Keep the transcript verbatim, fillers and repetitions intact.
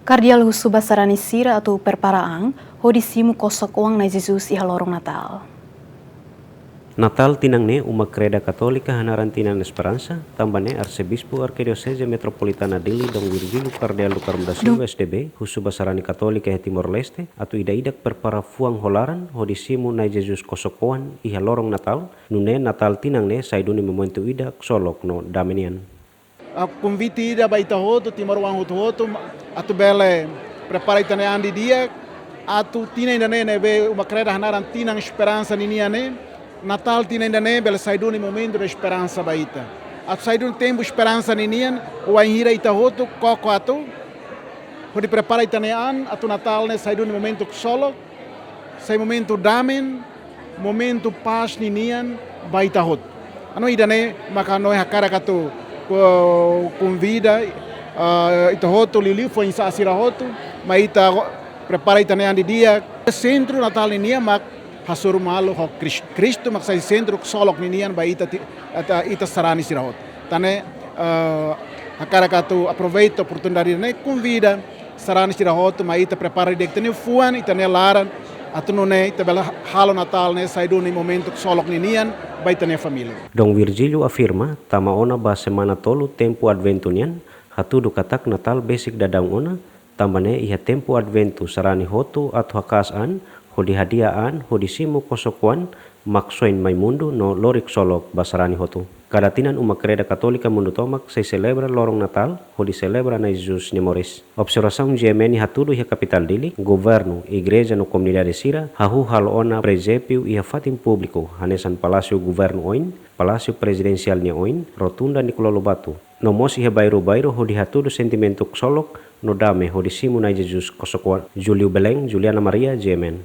Kardeál husu ba sarani sira atu prepara an hodi simu kosok-oan Na'i Jesus iha loron Natál. Natál tinan ne'e Uma Kreda Katólika hanaran Tinan Esperansa, tanba ne'e Arsebispu Arkidioseze Metropolitana Dili Dom Virgílio Kardeál do Carmo da Silva, S D B, husu ba sarani Katólika iha Timor-Leste atu ida-idak prepara fuan ho laran hodi simu Na'i Jesus kosok-oan iha loron Natál, nune'e Natál tinan ne'e sai duni momentu ida ksolok no dame nian. Ah, konvite ida ba ita hotu, timoroan hotu-hotu, ma-, atu bele prepara ita-nia an didi'ak, atu tinan ida-ne'e ne'ebé Uma Kreda hanaran Tinan Esperansa ninian ne'e, Natál tinan ida-ne'e bele sai duni momentu de esperansa ba ita. Atu sai duni tempu esperansa ninian, wainhira ita hotu koko atu, hodi prepara ita-nia an, atu Natál ne'e sai duni momentu ksolok, sai momentu damen, momentu pás ninian ba ita hotu. Anu ida-ne'e maka ha'u hakarak atu ko-, konvida, ah, ita hotu liuliu foin-sa'e sira hotu, mai ita ho-, prepara ita-nia an didi'ak. Sentru Natál ninian mak hasoru malu ho Kris-, Kristu mak sai sentru ksolok ninian ba ita ti-, ita, ita sarani sira hotu. Tan ne'e, eh, hakarak atu aproveita oportunidade ne'e konvida sarani sira hotu mai ita prepara didi'ak ita-nia fuan, ita-nia laran, atu nune'e ita bele halo Natál ne'e sai duni momentu ksolok ninian ba ita-nia família. Dom Virgílio afirma, tama ona ba semana tolu tempu Adventu nian, hatudu katak Natál besik daudaun ona, tanba ne'e iha tempu Adventu sarani hotu atu haka'as an, hodi hadi'a an, hodi simu kosok-oan, mak soin mai mundu no lori ksolok ba sarani hotu. Kada tinan Uma Kreda Katólika mundu tomak sei selebra loron Natál, hodi selebra Na'i Jesus nia moris. Observasaun G M N hatudu iha kapitál Dili, governu, igreja no komunidade sira, hahú halo ona prezépiu iha fatin públiku, hanesan Palásiu Governu oin, Palásiu Prezidensiál nia oin, Rotunda Nicolau Lobato, no mós iha bairru-bairru hodi hatudu sentimentu ksolok no dame hodi simu Na'i Jesus kosok-oan. Júlio Belém, Juliana Maria, G M N.